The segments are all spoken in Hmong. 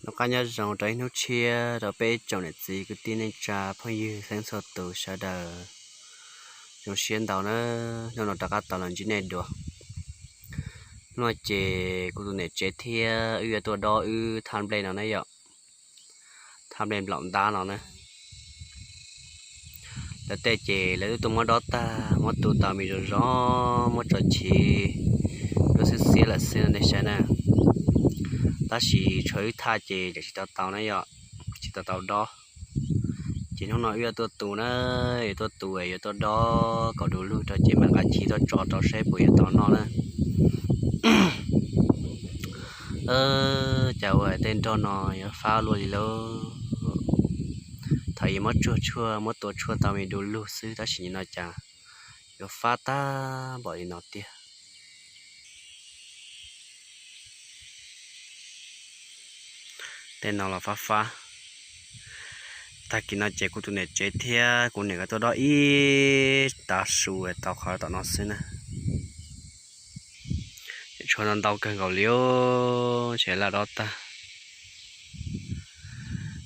Noj qab nyob zoo rau ib hnub tshiab rau peb ib tsoom niam txiv kwv tij neej tsa phooj ywg xeeb txhua tus sawv daws. Zoo siab ntau na, hnub no rov qab tau los ntsib nej dua. Hnub no ces kuv tus niam tsev thiab wb yuav tuaj dob wb thaj nplej no na yom. Thaj nplej nplaum ntab no na. Lawv tej ces lawv twb tuaj muab dob tag, muab tu tau me zoo zoo, muab tso chiv, lub xiab xiab lawm xwb no nej saib na. Tab sis tshuav wb thaj ces tseem tsis tau tau na yom, tsis tau tau dob. Ces hnub no wb yuav tuaj tu na, yuav tuaj tu, yuav tuaj dob kom du lug rau ces mam nqa chiv tuaj tso rau saib puas yuav tau noj na. Cas ua tej nroj no yuav fab luaj li lauj. Thaum yus muab tsuag tshuaj muab tua tshuaj tau me du lug xwb tab sis nim no cas yuav fab tag npaum li no tiag. Tej no los fab fab. Tag kis no ces kuv tus niam tsev thiab kuv niam nkawd tuaj dob ib tav su tau qhov tom no xwb na. Tshuav ntau ntau kawg nkaus li, ntshe laj dob tag.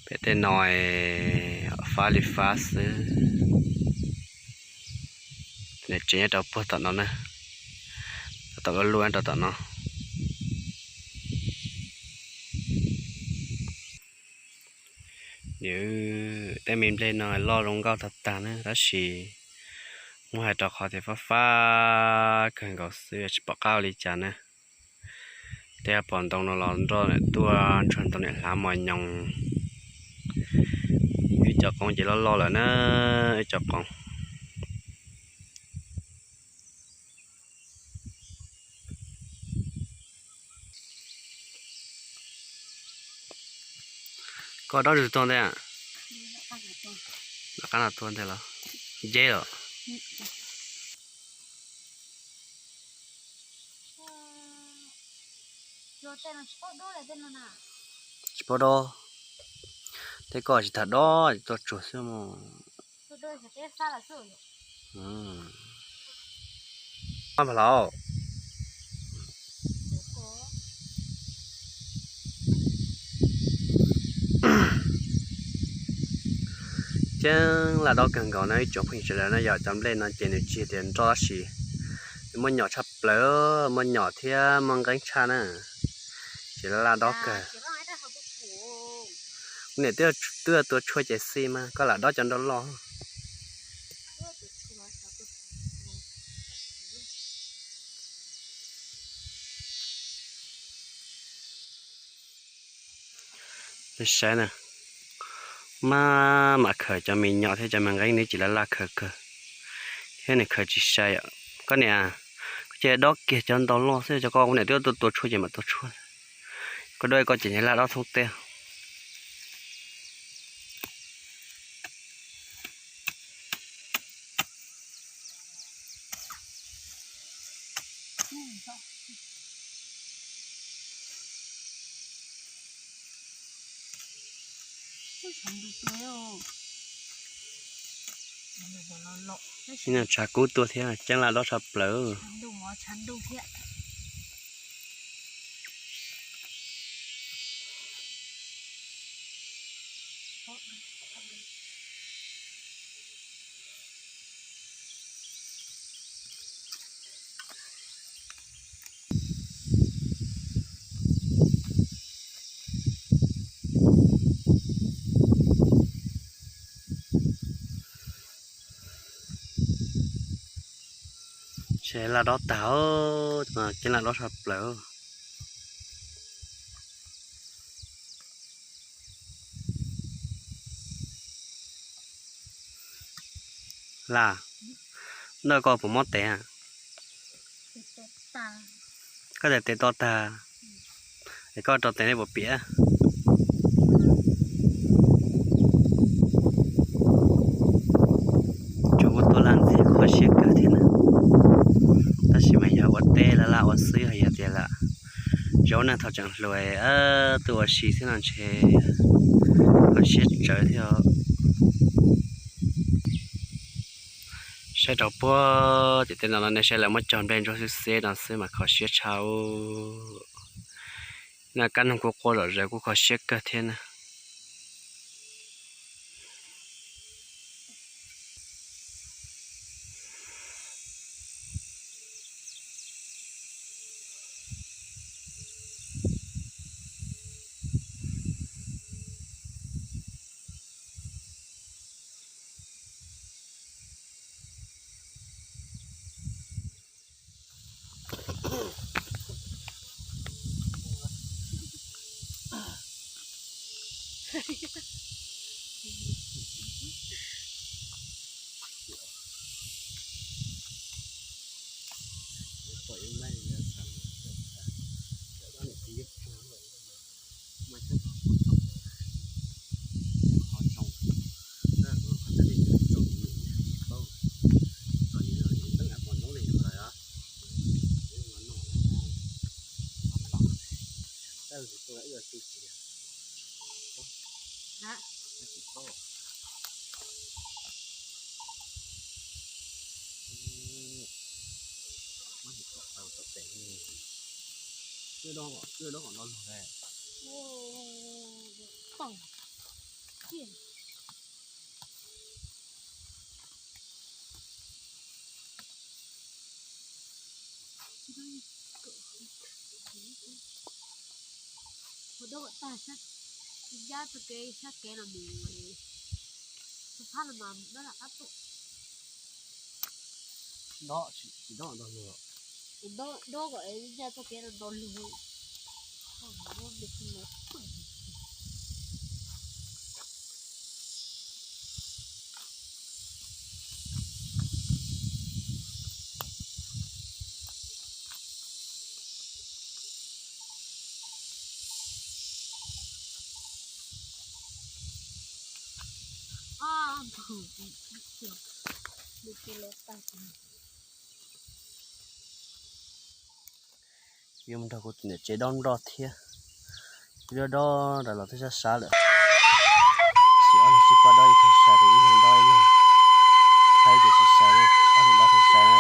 Pem tej no fab li fab xwb. Niam tsev nyob rau puag tom no na, tom lub lub rau tom no. Nws tej me nplej no loj zoo nkauj tag tag na tab sis muab hais rau qhov tias fab fab kawg nkaus xwb tsis pom qab ua li cas na. Tej pom ntoo no los nroj tuaj ntsuag ntoo niam hlav mos nyoos. Ib co qoov ces loj loj lawm na, ib co qoov. Koj dob tus tuag ntej, qab no tuag ntej los nceb los? Tsis paub dob, tej koj tsis tas dob tuaj tsuag xwb mog. Pab pha laus. Ceeb laj dob kawg nkaus no ib tsoom phooj ywg sawv daws na, yog cov nplej no ces nws tsis tias nroj tab sis nws muaj nyom tshaj plaws, muaj nyom thiab muaj nqeeb tshaj na. Ces laj laj dob kawg. Kuv niam twb tua tshuaj ces xij mas koj lam dob cov nroj loj. Nej saib na, maj mam khaws cov me nyom thiab cov me nqeeb nws ces laj laj khaws kawg thiab nws khaws tsis sai. Koj niam, koj cia dob kiag cov ntau loj xwb, cov koj kuv niam twb tuaj tua tshuaj ces mam tua tshuaj. Koj dob koj ces nws laj dob thoob teb. Ib no tshav kub tuaj thiab ceeb laj dob tshaj plaws. Ces laj dob tag, ceeb laj dob tshaj plaws. Laj, ntawm koj puas mob tes? Koj tes tes to tag, es koj rau tes nej puas piam? Tsuas muaj tuaj laj ntxiag kho siab kawg thiab na. Tab sis mas yog ua teb laj laj ua xwb, yog tias lam zaub neeg thaum tseem hluas tuaj ua si xwb no ntshe kho siab tsawv thiab. Saib rau puag tim tej no no nej saib lawv muab cog nplej ntsuab xwb xeb no xwb mas kho siab tshaj. Na kab noog kuj qua zom zaws kuj kho siab kawg thiab na. Ua dab tag sab, ncaj txoj kev sab kev los mus, tus phab no mas dab lam qab tuaj. Dob tsis dob ntau lug, dob kom ncaj txoj kev no ntau lug. Yuav mus nrog kuv tus niam tsev dob nroj thiab. Dob dob nram los twb sab sab lawm. Sim ob leeg sib pab dob ib leeg sai, ib leeg dob ib leeg thaij ces tsis sai na, ob leeg dob thiaj sai na.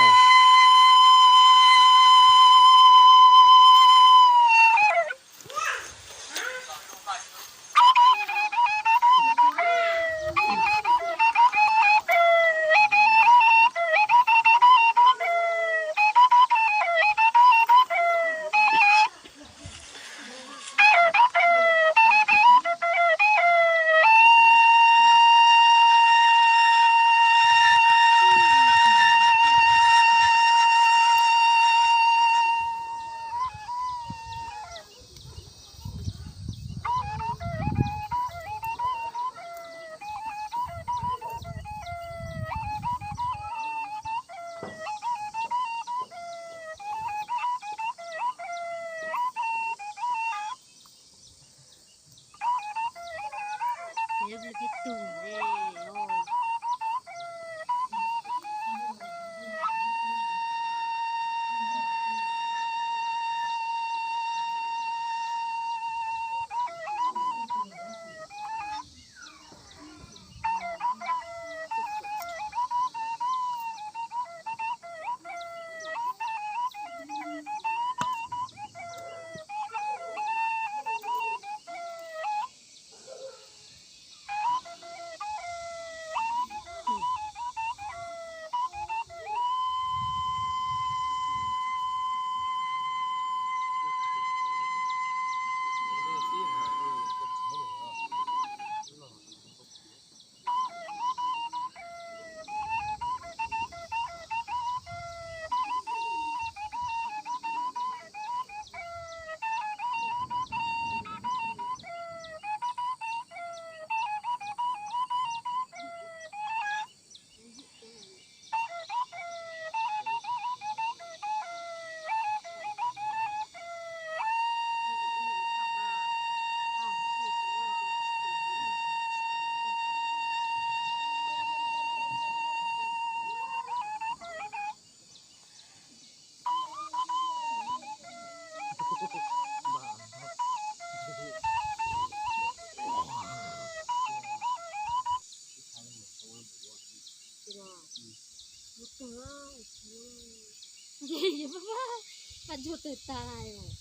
Paj ntsuag tawg tas os.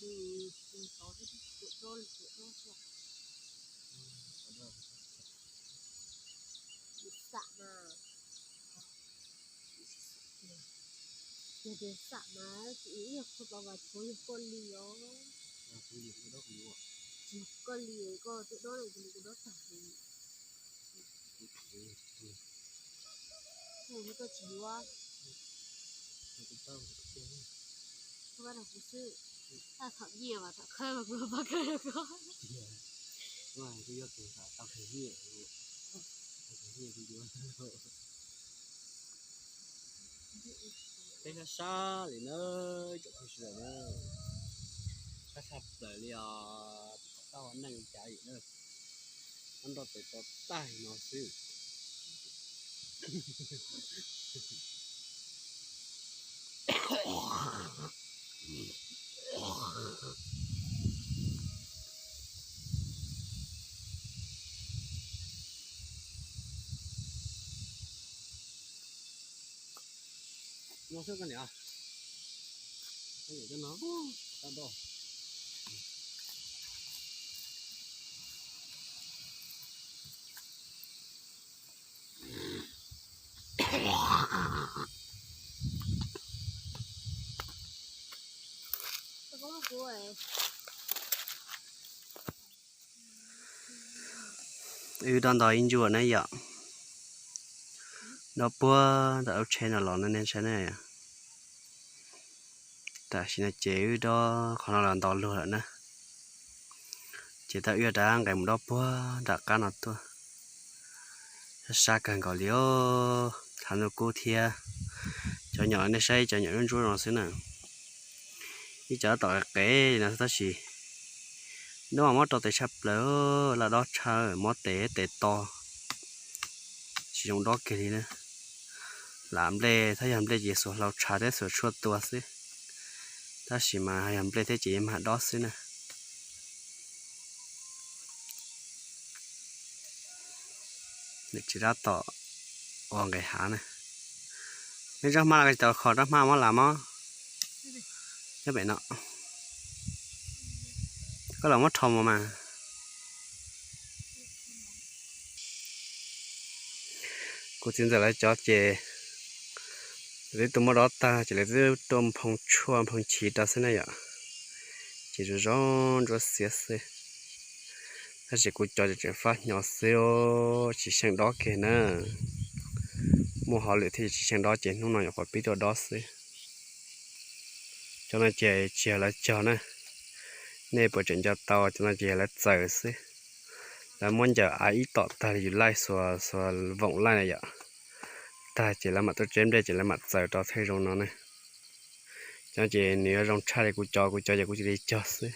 Tus tod thiab, tus dob li tus dob xwb. Xam mas, yog tias xam mas tsis yog koj tau vas tshuav yog koj li os. Tsis yog koj li, koj tus dob no tus dob tag li. Koj tsis yuav. Koj pab rau kuv xwb. Taj thaum nyiaj mas thaum khawb mas kuv pab khawb rau koj. Peb sab sab li na, tsoom phooj ywg na, sab tshaj plaws li os, tsis pom qab ua neej li cas li na. Nroj tes to tag no xwb. No xwb koj niam, koj niam coj no, tau do. Wb dob ntau ib ntsuj na yom. Dob puag ntawm lub tsheb no los no nej saib na. Tam sim no ces wb dob qhov no los ntau luag lawm na. Ces tab wb rov nqes mus dob puag nram qab no tuaj. Sab sab kawg nkaus li os, thav ntuj kub thiab. Cov nyom nej saib cov nyom ntsuab ntsuab no xwb na. Ib cov tom qev no xwb tab sis dob mas mob rau tes tshaj plaws, laj dob tshaj, mob tes tes to, tsis zoo dob kiag li na. Lam nplej, thaum yog nplej ces xuas hlau tshav thiab xuas tshuaj tua xwb, tab sis mas yog nplej thiab ces yeej mag dob xwb na. Nws tsis tab tom ua nqes hav na. Neb rab hmab los tsis tau kho, rab hmab mob las mob. Nyob pem no, koj los muab rho mus mas. Kuv txiv ntxawm lawv cov ces lawv twb tuaj muab dob tag ces lawv twb tuaj nphoo tshuaj nphoo chiv rau xwb na yom. Ces zoo zoo ntsuab xiab xwb. Tab sis kuv cov ces tseem fab hnyo xwb, tsis xyeej dob kiag na. Muaj hauj lwm thiab tsis xyeej dob ces hnub no nyuam qhuav pib tuaj dob xwb. Cov no ces tsis yog lawv cog na, nej puas tseem nco tau, cov no ces yog lawv txaws xwb. Lawv muab ncaws av ib tom tag li yus laij xuas, xuas voom laij na yom, tag ces lawv mam tuaj tseb nplej ces lawv mam txaws rau thiaj zoo no ne. Cov no ces nws yuav zoo tshaj li kuv cov, kuv cov ces kuv cia li cog xwb.